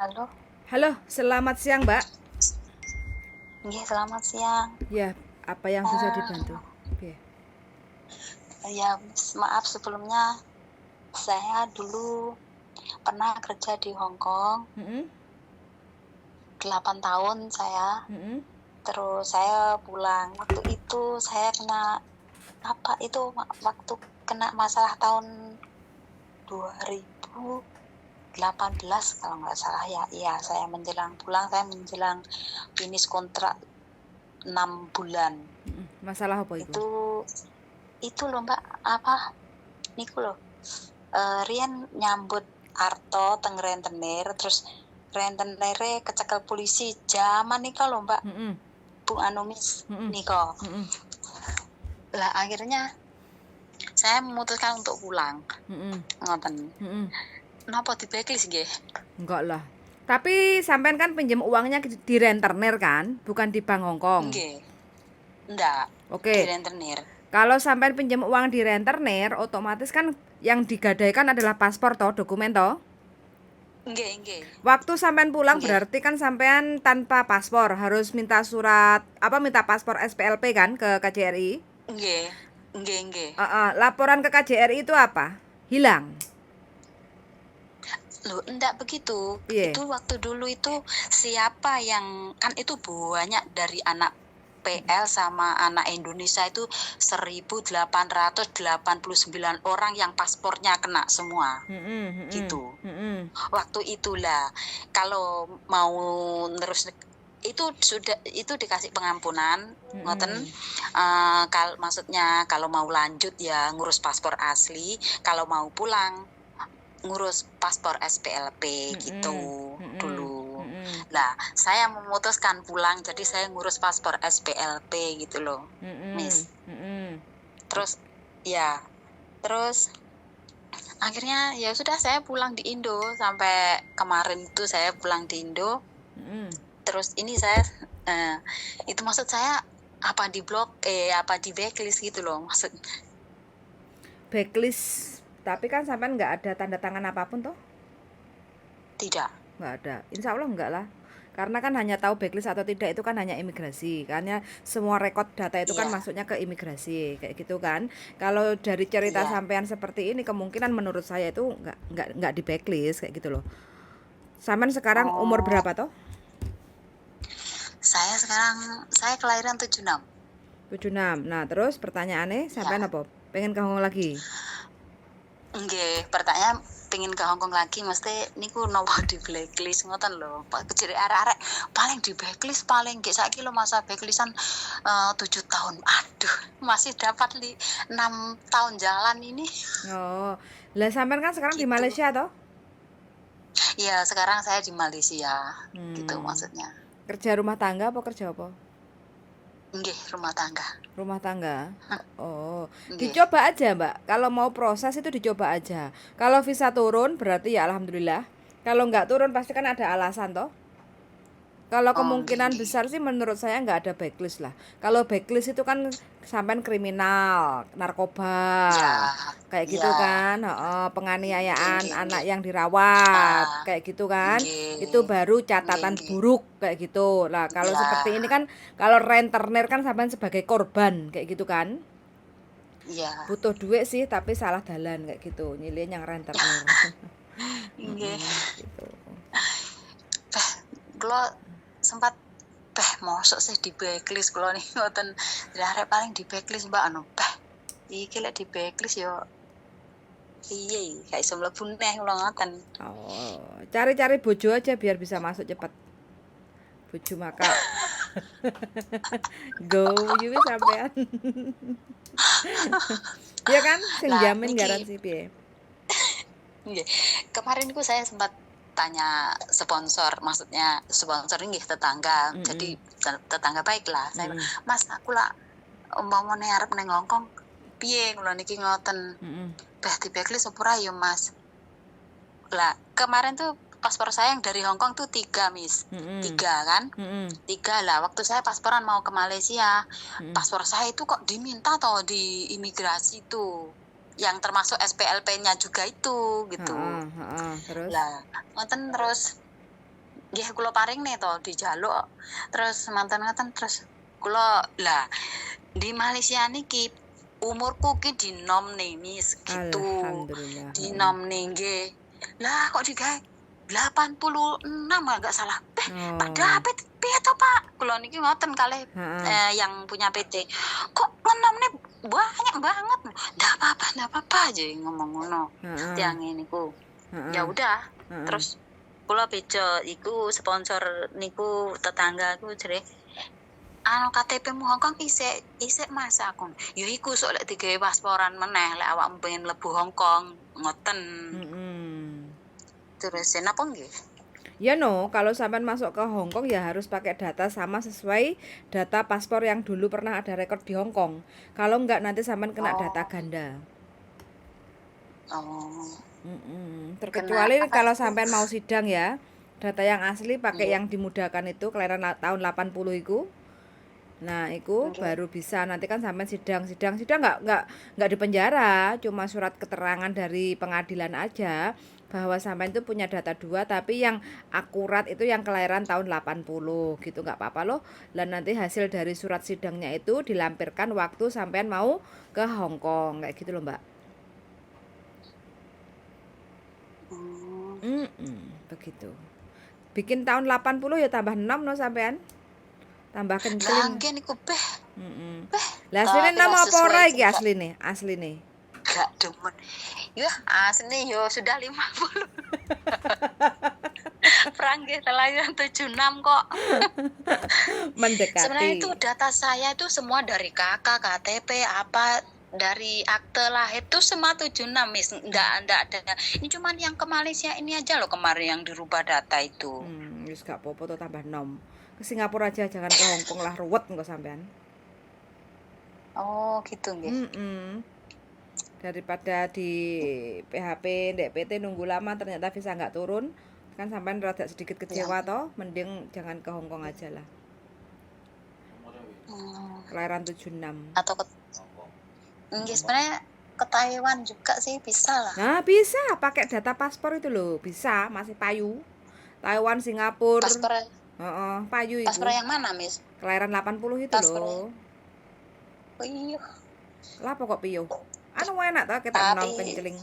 Halo. Halo, selamat siang, Mbak. Nggih, selamat siang. Ya, apa yang bisa dibantu? Piye? Ya, maaf sebelumnya, saya dulu pernah kerja di Hong Kong 8 tahun saya. Terus saya pulang. Waktu itu saya kena apa itu, waktu kena masalah tahun 2018 kalau nggak salah ya. Iya, saya menjelang pulang, saya menjelang finish kontrak 6 bulan. Masalah apa itu? Itu loh, Mbak, apa niku loh, riyen nyambut arto teng rentenir, terus rentenire kecekel polisi zaman nika loh, Mbak. Bu anu, Miss, niko. Lah, akhirnya saya memutuskan untuk pulang. Ngoten. Napa di blacklist nggih? Enggak lah. Tapi sampean kan pinjam uangnya di rentenir kan, bukan di Bank Hong Kong. Nggih. Ndak. Oke. Di rentenir. Kalau sampean pinjam uang di rentenir, otomatis kan yang digadaikan adalah paspor toh, dokumen toh. Nggih, nggih. Waktu sampean pulang berarti kan sampean tanpa paspor, harus minta surat apa, minta paspor SPLP kan ke KJRI? Nggih. Nggih, nggih. Laporan ke KJRI itu apa? Hilang. Loh, enggak begitu. Piye? Itu waktu dulu itu siapa yang kan itu banyak dari anak PL sama anak Indonesia itu 1889 orang yang paspornya kena semua. Gitu. Waktu itulah kalau mau terus itu sudah itu dikasih pengampunan ngoten. Kal maksudnya kalau mau lanjut ya ngurus paspor asli, kalau mau pulang ngurus paspor SPLP gitu dulu. Lah, saya memutuskan pulang, jadi saya ngurus paspor SPLP gitu loh, Miss. Terus ya, terus akhirnya ya sudah, saya pulang di Indo sampai kemarin itu saya pulang di Indo. Terus ini saya itu maksud saya apa di blok apa di blacklist gitu loh maksud. Blacklist, tapi kan sampean nggak ada tanda tangan apapun toh? Tidak. Nggak ada. Insya Allah nggak lah. Karena kan hanya tahu blacklist atau tidak itu kan hanya imigrasi. Karena semua record data itu kan masuknya ke imigrasi kayak gitu kan. Kalau dari cerita sampean seperti ini, kemungkinan menurut saya itu nggak di blacklist kayak gitu loh. Sampean sekarang umur berapa toh? Saya sekarang, saya kelahiran 76. 76. Nah, terus pertanyaannya sampean apa? Pengen ke Hongkong lagi? Nggih, pertanyaan pengen ke Hongkong lagi mesti niku nopo di blacklist ngoten lho. Pak kejere arek-arek paling di blacklist, paling nggih saiki lho masa blacklistan 7 tahun. Aduh, masih dapat 6 tahun jalan ini. Oh, lah sampean kan sekarang di Gitu. Malaysia toh? Ya, sekarang saya di Malaysia gitu maksudnya. Kerja rumah tangga apa kerja apa? Nggih, rumah tangga. Rumah tangga. Oh, Nggih. dicoba aja, Mbak. Kalau mau proses itu dicoba aja. Kalau visa turun berarti ya alhamdulillah. Kalau nggak turun pasti kan ada alasan toh. Kalau kemungkinan besar sih menurut saya nggak ada blacklist lah. Kalau blacklist itu kan sampean kriminal, narkoba, kayak gitu kan, heeh, penganiayaan anak yang dirawat, kayak gitu kan. Itu baru catatan buruk kayak gitu. Lah, kalau seperti ini kan kalau rentenir kan sampean sebagai korban kayak gitu kan. Butuh duit sih tapi salah dalan kayak gitu. Nyilih yang rentenir. Gitu. Beh, kula sempat beh mosok sih di blacklist, kula nih ngoten. Arek paling di blacklist, Mbak, anu beh. Iki lek di blacklist yo piye, gak iso mlebu neh kula ngoten. Oh, cari-cari bojo aja biar bisa masuk cepat. Bojo maka. Go, you wis sampean. Ya kan, sing Lah, jamin niki garansi piye? Nggih. Kemarin niku saya sempat tanya sponsor, maksudnya sponsor nggih tetangga. Jadi tetangga baik lah. Saya, "Mas, aku lah umpamane arep ning Hongkong piye?" kula niki ngoten. "Beh di blacklist apa ora ya, Mas?" Lah, kemarin tuh paspor saya yang dari Hongkong tuh tiga, Miss. Tiga kan? Tiga lah. Waktu saya pasporan mau ke Malaysia, paspor saya itu kok diminta toh di imigrasi tuh. Yang termasuk SPLP-nya juga itu gitu. Heeh, heeh, terus? Lah, ngoten terus. Nggih kula paringne to dijaluk terus mantan ngoten terus kula lah di Malaysia niki umurku ki dinomne, Miss, gitu. Alhamdulillah. Dinomne nggih. Lah kok digawe 86 enggak salah. Beh, Pak David piye to, Pak? Kula niki ngoten kalih yang punya PT. Kok ngenomne banyak banget. Ndak apa-apa, ndak apa-apa aja ngomong ngono. Tiang niku. Ya udah, terus kula bejo iku sponsor niku tetangga aku jere anu KTP mu Hongkong isik isik Mas aku. Ya iku sok lek digawe pasporan meneh lek awakmu pengen mlebu Hongkong ngoten. Terus napa nggih? Ya no, kalau sampean masuk ke Hong Kong ya harus pakai data sama sesuai data paspor yang dulu pernah ada rekor di Hong Kong. Kalau enggak nanti sampean kena data ganda. Oh. Kena Terkecuali apa kalau itu? sampean mau sidang ya, data yang asli pakai yang dimudahkan itu kelahiran tahun 80 iku. Nah, iku baru bisa nanti kan sampean sidang sidang sidang nggak di penjara, cuma surat keterangan dari pengadilan aja bahwa sampean itu punya data dua tapi yang akurat itu yang kelahiran tahun 80 gitu nggak apa-apa loh. Dan nanti hasil dari surat sidangnya itu dilampirkan waktu sampean mau ke Hong Kong kayak gitu loh, Mbak. Begitu. Bikin tahun 80 ya tambah 6 no sampean. Tambah Lah kencling. nggih niku beh beh Lah asline tapi 6 lah apa sesuai ora iki juga asline? Asline. gak demen. Ya asli yo sudah 50. Prangge kelahiran 76 kok. Sebenarnya itu Mendekati. data saya itu semua dari KK, KTP, apa dari akte lahir itu semua 76, Miss. Enggak ada. Ini cuman yang ke Malaysia ini aja loh kemarin yang dirubah data itu. Wis gak apa-apa tuh tambah 6. Ke Singapura aja jangan ke Hong Kong lah ruwet engko sampean. Oh, gitu nggih. Daripada di PHP ndek PT nunggu lama ternyata visa nggak turun, kan sampean rada sedikit kecewa toh, mending jangan ke Hong Kong aja lah. Kelahiran 76. Atau ke nggih sebenarnya ke Taiwan juga sih bisa lah. Nah, bisa pakai data paspor itu loh, bisa masih payu. Taiwan, Singapura. Paspor Heeh, payu paspor iku. yang mana, Miss? Kelahiran 80 itu Paspor. loh. Oh, iya. Lah pokok piyo? Anu enak ta ketok Tapi enom kenceling.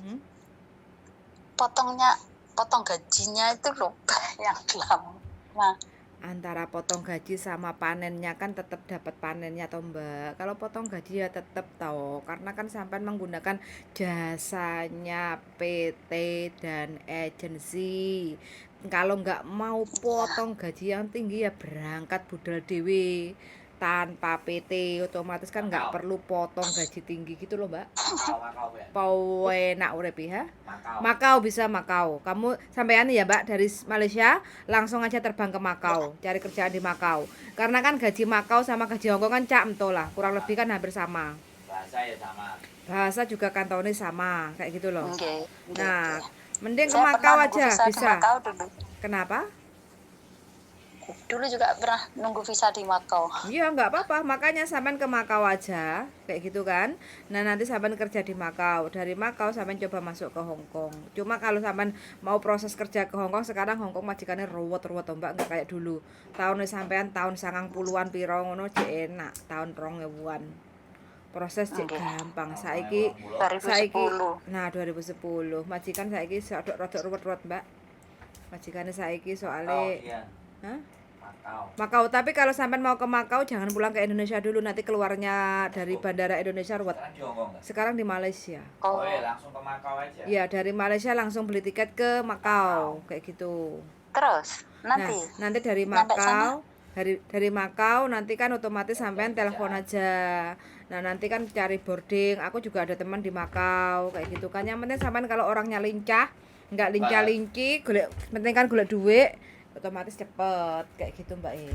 Potongnya potong gajinya itu loh yang lama. Antara potong gaji sama panennya kan tetap dapat panennya toh Mbak. Kalau potong gaji ya tetap toh, karena kan sampean menggunakan jasanya PT dan agensi. Kalau nggak mau potong gaji yang tinggi ya berangkat budal dewe tanpa PT, otomatis kan nggak perlu potong gaji tinggi gitu loh Mbak. Penak urip ya. Makau bisa Makau. Kamu sampean ya Mbak dari Malaysia langsung aja terbang ke Makau, cari kerjaan di Makau. Karena kan gaji Makau sama gaji Hongkong kan cak entoh lah, kurang lebih kan hampir sama. Bahasa ya sama. Bahasa juga kantonis sama, kayak gitu loh. Nggih, nggih, Nah, nggih. mending ke Saya pernah Makau nunggu aja visa di bisa. Makau dulu. Kenapa? Dulu juga pernah nunggu visa di Makau. Iya, nggak apa-apa. Makanya sampean ke Makau aja, kayak gitu kan. Nah, nanti sampean kerja di Makau. Dari Makau sampean coba masuk ke Hong Kong. Cuma kalau sampean mau proses kerja ke Hong Kong, sekarang Hong Kong majikannya ruwet-ruwet toh, Mbak, nggak kayak dulu. Tahun sampean tahun 90-an piro ngono jek enak, tahun 2000-an. Proses jek gampang. Saiki saiki 2010. nah 2010 majikan saiki rodok ruwet-ruwet, Mbak. Majikannya saiki soalnya Hah? Makau. Makau, tapi kalau sampean mau ke Makau jangan pulang ke Indonesia dulu, nanti keluarnya dari bandara Indonesia ruwet. Sekarang di Hongkong nggak? Sekarang di Malaysia. Oh, Oh, iya, langsung ke Makau aja. Iya, dari Malaysia langsung beli tiket ke Makau, kayak gitu. terus Nah, nanti nanti dari nyampe sana? Makau, dari Makau nanti kan otomatis sampean telepon aja. Nah, nanti kan cari boarding. Aku juga ada teman di Makau, kayak gitu kan. Yang penting sampean kalau orangnya lincah, nggak lincah-linci, golek penting kan golek duit, otomatis cepet kayak gitu, Mbak E.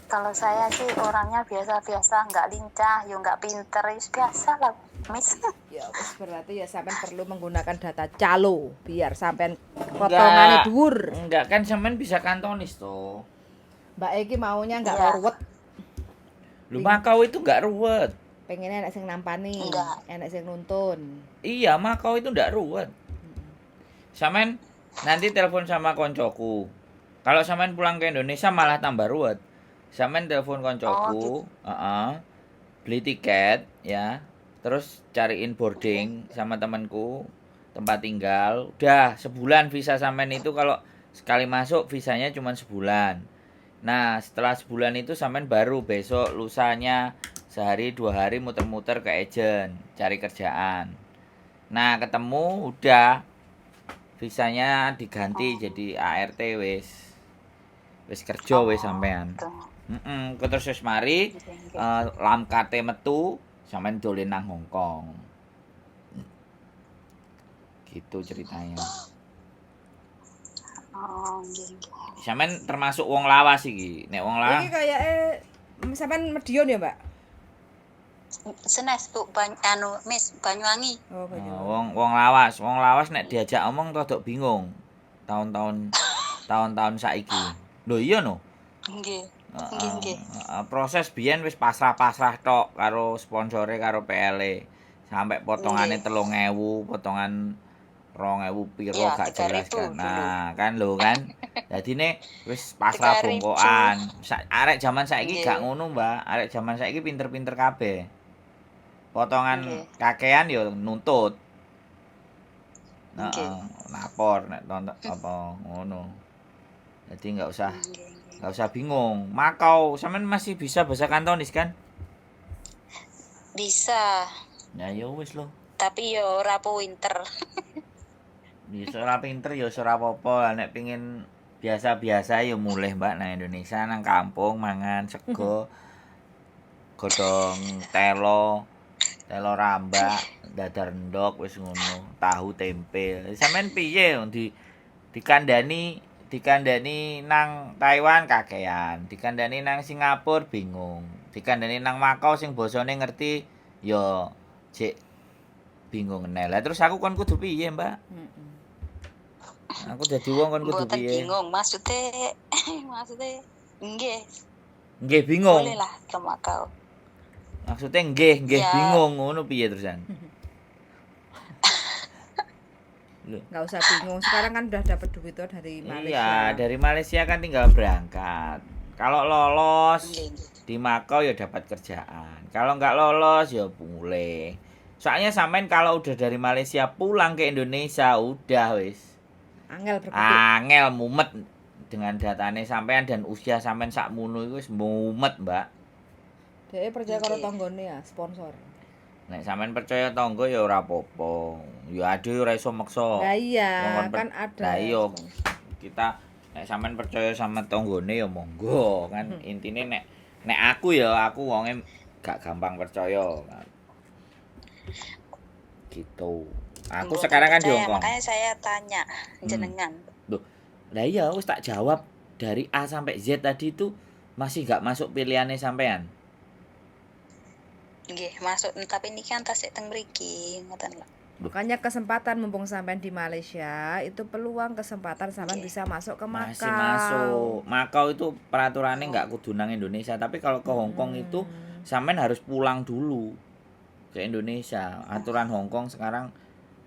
Kalau saya sih orangnya biasa-biasa, nggak lincah, yo nggak pinter, ya biasa lah, Miss. Ya wis berarti ya sampean perlu menggunakan data calo biar sampean potongannya dhuwur. Enggak kan sampean bisa kantonis toh. Mbak Eki maunya nggak Iya. mau ruwet, Lu Makau itu enggak ruwet. pengennya enek sing nampani, Enggak. enek sing nuntun. Iya, Makau itu enggak ruwet. Sampean Nanti telepon sama koncoku. Kalau sampean pulang ke Indonesia malah tambah ruwet. Sampean telepon Oh, gitu. koncoku, heeh. Beli tiket ya. Terus cariin boarding sama temanku, tempat tinggal. Udah sebulan visa sampean itu, kalau sekali masuk visanya cuma sebulan. Nah, setelah sebulan itu sampean baru besok lusanya sehari 2 hari muter-muter ke agent cari kerjaan. Nah, ketemu udah, visanya diganti jadi ART wis. Wis kerja wis sampean. Gitu. Heeh, terus wis mari Nggih, nggih. Lam card-e metu, sampean dolen nang Hong Kong. Gitu ceritanya. Oh, nggih, nggih. Sampean termasuk wong lawas iki. Nek wong lawas Iki kayake sampean Medion ya, Mbak? Senes, Bu, anu Miss Banyuwangi. Oh, Banyuwangi. Wong wong lawas, wong lawas nek diajak omong rodok bingung. Tahun-tahun tahun-tahun saiki. Lho iya no. Nggih. Heeh, Nggih, nggih. heeh, proses biyen wis pasrah-pasrah tok karo sponsore, karo PL-e. Sampai potongane 3000, potongan 2000 piro Iya, gak jelas 3.000 kan. dulu. Nah, kan lho kan. Dadine wis pasrah 3.000. bongkokan. Arek jaman saiki gak ngono, Mbak. Arek jaman saiki pinter-pinter kabeh. Potongan kakean yo nuntut. Heeh, lapor nek tonton apa ngono. Jadi nggak usah Nggih, nggih. nggak usah bingung. Makau, sampean masih bisa bahasa Kantonis kan? Bisa, Ya ya wis lho. tapi yo ora pinter. Ya ora pinter ya ora apa-apa. Nek pingin biasa-biasa ya mulih, Mbak, nang Indonesia, nang kampung mangan sego godhong telo, telo rambak, dadar endok wis ngono, tahu tempe. Sampean piye dikandani dikandani nang Taiwan kakean, dikandani nang Singapura bingung, dikandani nang Makau sing bosone ngerti ya jek bingung neh. Lah terus aku kon kudu piye, Mbak? Aku dadi wong kon kudu Mboten piye? bingung, maksudnya maksudnya nggih, Nggih bingung. boleh lah ke Makau. Maksudnya nggih, nggih Ya. bingung ngono piye terusan? Loh. Nggak usah bingung. Sekarang kan udah dapat duit tuh dari Malaysia. Iya, dari Malaysia kan tinggal berangkat. Kalau lolos Nggih, nggih. di Makau ya dapat kerjaan. Kalau nggak lolos ya boleh. Soalnya sampean kalau udah dari Malaysia pulang ke Indonesia udah wis. Angel berkutik. Angel mumet dengan datane sampean dan usia sampean sakmono iku wis mumet, Mbak. Dia percaya karo Nggih. tanggane ya, sponsor. Nek sampean percaya tangga ya ora apa-apa. Ya ade ora iso meksa. Lah iya, Wong kon kan ada. Lah iya, sponsor. kita nek sampean percaya sama tanggane ya monggo kan, intine nek nek aku ya aku wonge gak gampang percaya gitu. Aku Mboten sekarang kan di percaya, Hongkong. makanya saya tanya jenengan. Loh, lah iya wis tak jawab dari A sampai Z tadi itu masih gak masuk pilihannya sampean. Nggih, masuk, tapi niki kan tasik teng mriki, ngoten lho. Makanya kesempatan mumpung sampean di Malaysia itu peluang kesempatan sampean bisa masuk ke Makau. Masih masuk. Makau itu peraturannya nggak kudu nang Indonesia, tapi kalau ke Hong Kong itu sampean harus pulang dulu ke Indonesia. Aturan Hong Kong sekarang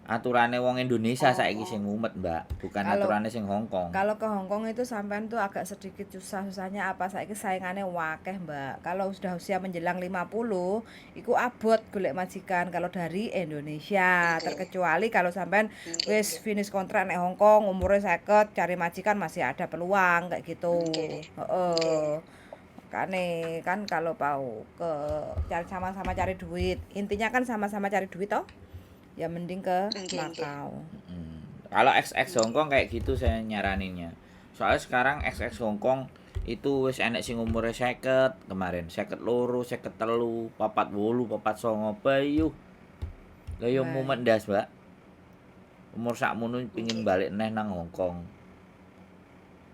aturannya wong Indonesia saiki sing mumet, Mbak, bukan aturannya sing Hong Kong. Kalau ke Hong Kong itu sampean tuh agak sedikit susah. Susahnya apa? Saiki saingannya wakeh, Mbak. Kalau sudah usia menjelang 50, iku abot golek majikan kalau dari Indonesia. Terkecuali kalau sampean wis finish kontrak nek Hong Kong, umurnya 50, cari majikan masih ada peluang kayak gitu. Heeh. Makane kan kalau mau ke cari sama-sama cari duit, intinya kan sama-sama cari duit toh. Ya mending ke Makau. Kalau XX Hong Kong kayak gitu saya nyaraninnya. Soalnya sekarang XX Hong Kong itu wis enek sing umure 50 kemarin, 52, 53, 48, 49 bayu. Lah yo mumet ndas, Mbak. Umur sakmono pingin balik neh nang Hong Kong.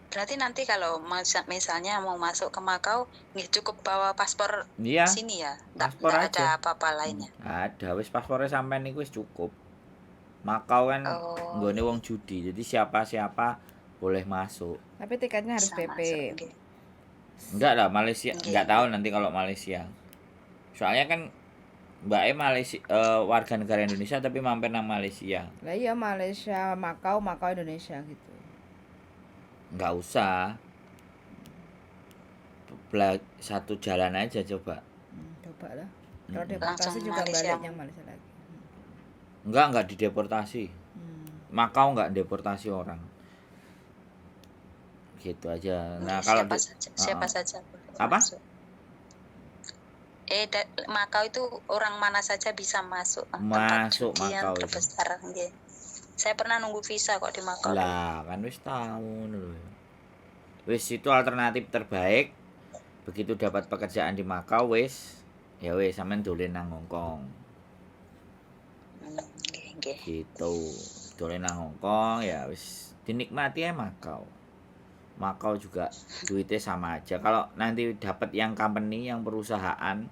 Berarti nanti kalau misalnya mau masuk ke Makau, nggih cukup bawa paspor Iya. sini ya? Nggak, Paspor nggak aja. ada apa-apa lainnya? Ada, wis paspornya sampean niku wis cukup. Makau kan nggone wong judi, jadi siapa-siapa boleh masuk. Tapi tiketnya harus Bisa PP. masuk, nggih. Enggak lah, Malaysia enggak tahu nanti kalau Malaysia. Soalnya kan Mbak E Malaysia, warga negara Indonesia tapi mampir nang Malaysia. Lah iya Malaysia, Makau, Makau Indonesia gitu. Nggak usah. Satu jalan aja coba. Coba lah. Kalau deportasi Langsung juga Malaysia. baliknya Malaysia lagi. Enggak dideportasi. Makau enggak deportasi orang. Gitu aja. Nah, kalau siapa saja, siapa saja boleh Apa? masuk. Makau itu orang mana saja bisa masuk. Tempat Masuk judian Makau itu. terbesar, nggih. Saya pernah nunggu visa kok di Makau. Lah, kan wis tahu ngono lho. Wis itu alternatif terbaik. Begitu dapat pekerjaan di Makau wis, ya wis sampean dolen nang Hong Kong. Nggih, nggih. Gitu. Dolen nang Hong Kong ya wis dinikmati ya Makau. Makau juga duitnya sama aja. Kalau nanti dapat yang company, yang perusahaan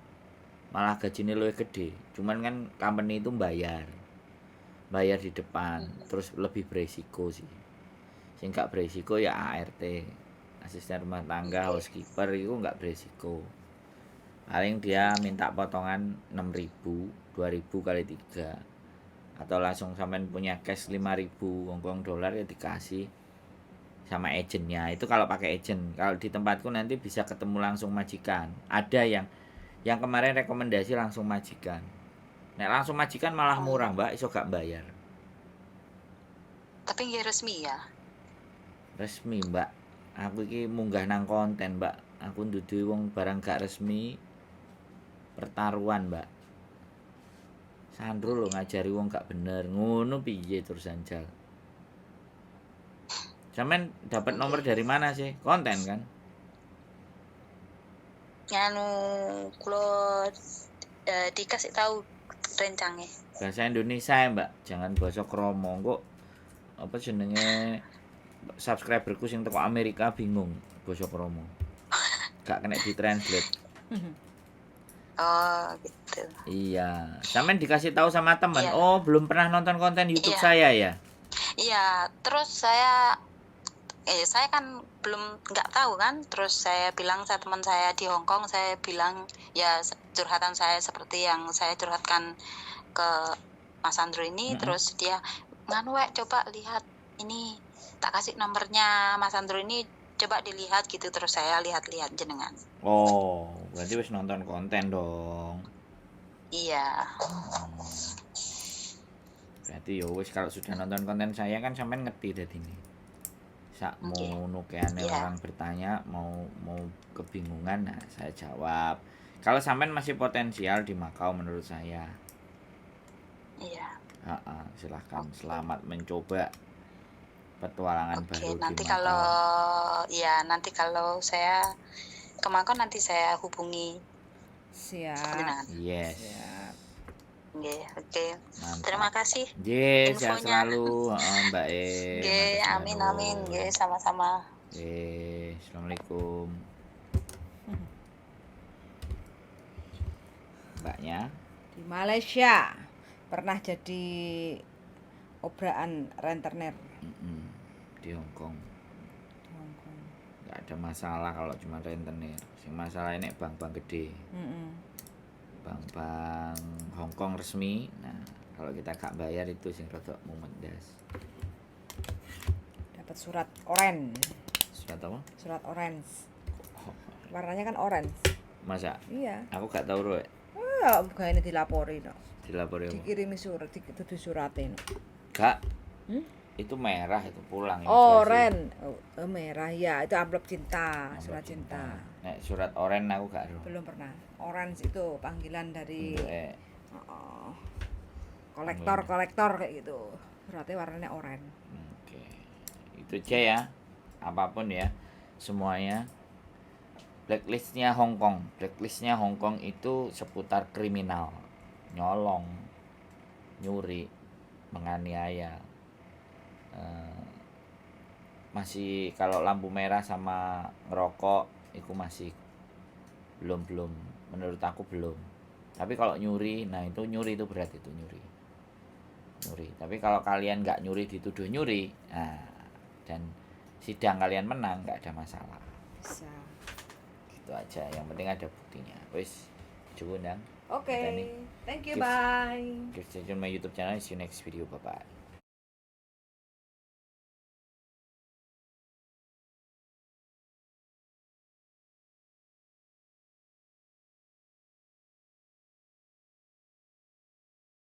malah gajinya lebih gede. Cuman kan company itu bayar. Bayar di depan, terus lebih beresiko sih. Sing gak beresiko ya ART, asisten rumah tangga, housekeeper itu nggak beresiko. Paling dia minta potongan 6.000, 2.000 kali 3. Atau langsung sampean punya cash 5.000 Hong Kong dolar ya dikasih sama agentnya. Itu kalau pakai agent. Kalau di tempatku nanti bisa ketemu langsung majikan. Ada yang kemarin rekomendasi langsung majikan. Nek langsung majikan malah murah, Mbak, iso gak bayar. Tapi nggih resmi ya. Resmi, Mbak. Aku iki munggah nang konten, Mbak. Aku nduduhi wong barang gak resmi. Pertaruhan, Mbak. Sandro lho ngajari wong gak bener. Ngono piye terusan jal. Sampean dapat nomor dari mana sih? Konten kan? Nganu kula dikasih tahu rencange. Bahasa Indonesia ya, Mbak. Jangan basa kromo kok. Apa jenenge subscriberku sing teko Amerika bingung basa kromo. Gak kena ditranslate. Oh, gitu. Iya. Sampean dikasih tahu sama teman, Iya. "Oh, belum pernah nonton konten YouTube Iya. saya ya?" Iya, terus saya saya kan belum nggak tahu kan, terus saya bilang saya teman saya di Hong Kong, saya bilang ya curhatan saya seperti yang saya curhatkan ke Mas Andro ini, terus dia nganu wek coba lihat ini, tak kasih nomornya Mas Andro ini, coba dilihat gitu, terus saya lihat-lihat jenengan. Oh, berarti wis nonton konten dong. Iya. Berarti ya wis kalau sudah nonton konten saya kan sampean ngerti dadi ini. Sakmono keane orang bertanya mau kebingungan, nah saya jawab. Kalau sampean masih potensial di Makau menurut saya. Iya. Silahkan, selamat mencoba petualangan baru nanti di Makau. Kalau ya nanti kalau saya ke Makau nanti saya hubungi. Siap. Yes. Siap. Oke. Terima kasih. Yes, sehat selalu, Mbak E. Nggih, amin amin, nggih, sama-sama. Nggih, assalamualaikum. Mbaknya di Malaysia pernah jadi obraan rentenir. Di Hong Kong. Nggak ada masalah kalau cuma rentenir. Sing masalah ini bank-bank gede. Bank-bank Hong Kong resmi. Nah, kalau kita gak bayar itu sing rada mumet das. Dapat surat oren. Surat apa? Surat orange. Warnanya kan orange. Masa? Iya. Aku gak tahu, Roy. Oh, bukan ini dilapori no. Dilapori apa? Dikirimi surat, dituduh suratnya no. Gak. Itu merah itu pulang ya. Oren. Oh, merah ya, itu amplop cinta, amplop surat cinta. Nek surat oren aku gak ero. Belum pernah. Orange itu panggilan dari kolektor-kolektor kayak gitu. Suratnya warnanya oren. Oke. Itu aja ya. Apapun ya. Semuanya. Blacklistnya Hong Kong. Blacklistnya Hong Kong itu seputar kriminal, nyolong, nyuri, menganiaya. Masih kalau lampu merah sama ngerokok itu masih belum menurut aku belum. Tapi kalau nyuri, nah itu nyuri itu berat, itu nyuri. Tapi kalau kalian nggak nyuri dituduh nyuri, nah, dan sidang kalian menang nggak ada masalah. Bisa. Itu aja, yang penting ada buktinya. Wis, cukup ndang. Oke. Ini. Thank you, Keep- bye. Keep stay tune my YouTube channel. See you next video. Bye bye.